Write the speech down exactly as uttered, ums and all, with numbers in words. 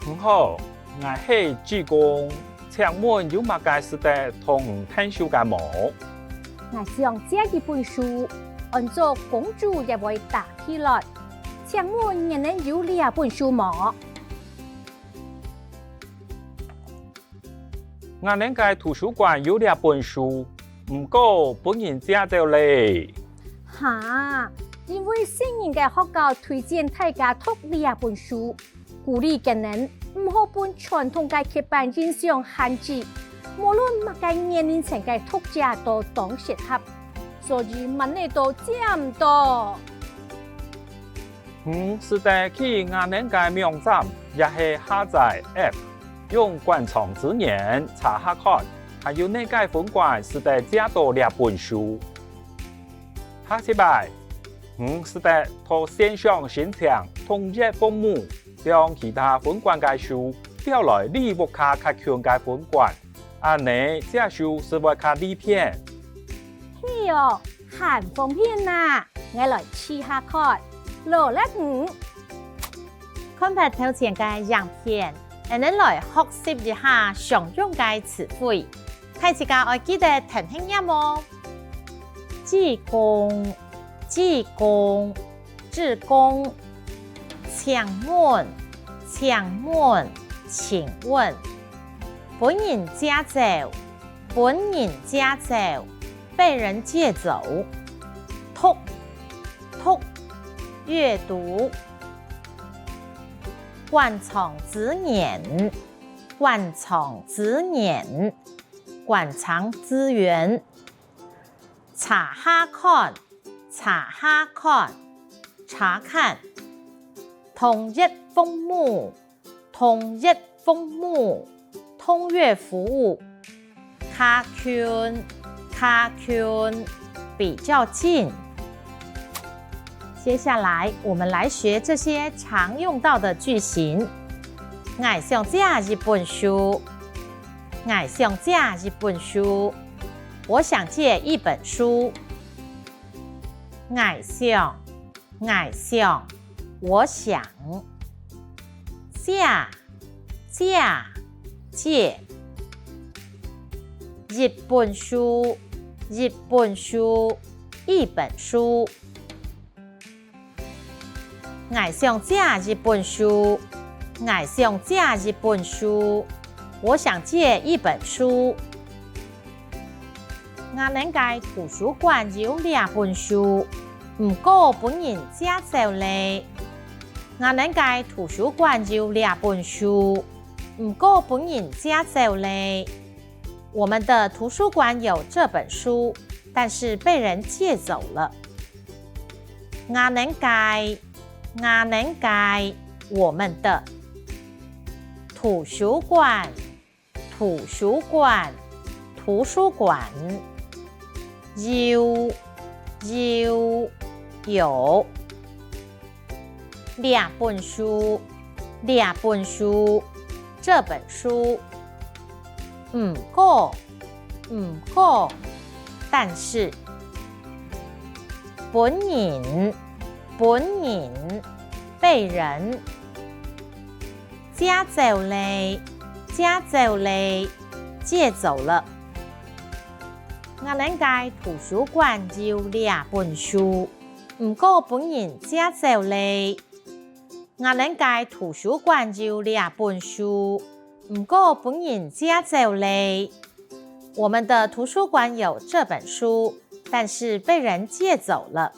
你好，𠊎係志工，請問有麼个使得同你𢯭手个無？𠊎想借一本書，安做《公主也會打地雷》，請問你等有這本書無？ 𠊎等个圖書館有這本書，毋過分人借走咧。哈，因為細人个學校推薦大家讀這本書，鼓勵佢等毋好分傳統个刻板印象限制，無論麼个年齡層个讀者都當適合，所以滿哪都借毋到。 你使得去𠊎等个網站，也係下載app，用館藏資源查下看，還有哪个分館使得借到這本書。下一擺，你使得到線上申請統一服務，將其他分館个書調來你屋下較近个分館，恁呢借書就會較利便。係哦，還方便啊！𠊎來試下看。勞力你！看忒頭前个影片，𠊎等來學習一下常用个詞彙。大自家愛記得跈等唸哦！志工，志工，志工。請問，請問，請問。分人借走，分人借走，被人借走。讀，讀，閱讀。館藏資源，館藏資源，館藏資源。查下看，查下看，查看。統一服務，統一服務，通約服務。較近，較近，比較近。接下來，我們來學這些常用到的句型。𠊎想借一本書。𠊎想借一本書。我想借一本書。𠊎想， 𠊎想，我想。借，借，借。一本書，一本書，一本書。𠊎想借一本書。𠊎想借一本書。我想借一本書。 𠊎等个圖書館有這本書，毋過分人借走咧。𠊎等个圖書館有這本書，毋過分人借走咧。我們的圖書館有這本書，但是被人借走了。𠊎等个，𠊎等个，我們的。圖書館， 圖書館，圖書館。有，有，有。這本書，這本書，這本書。毋過，毋過，但是。分人，分人，被人。 借走咧，借走咧，借走了。𠊎等个圖書館有這本書，毋過分人借走咧。𠊎等个圖書館有這本書，毋過分人借走咧。我們的圖書館有這本書，但是被人借走了。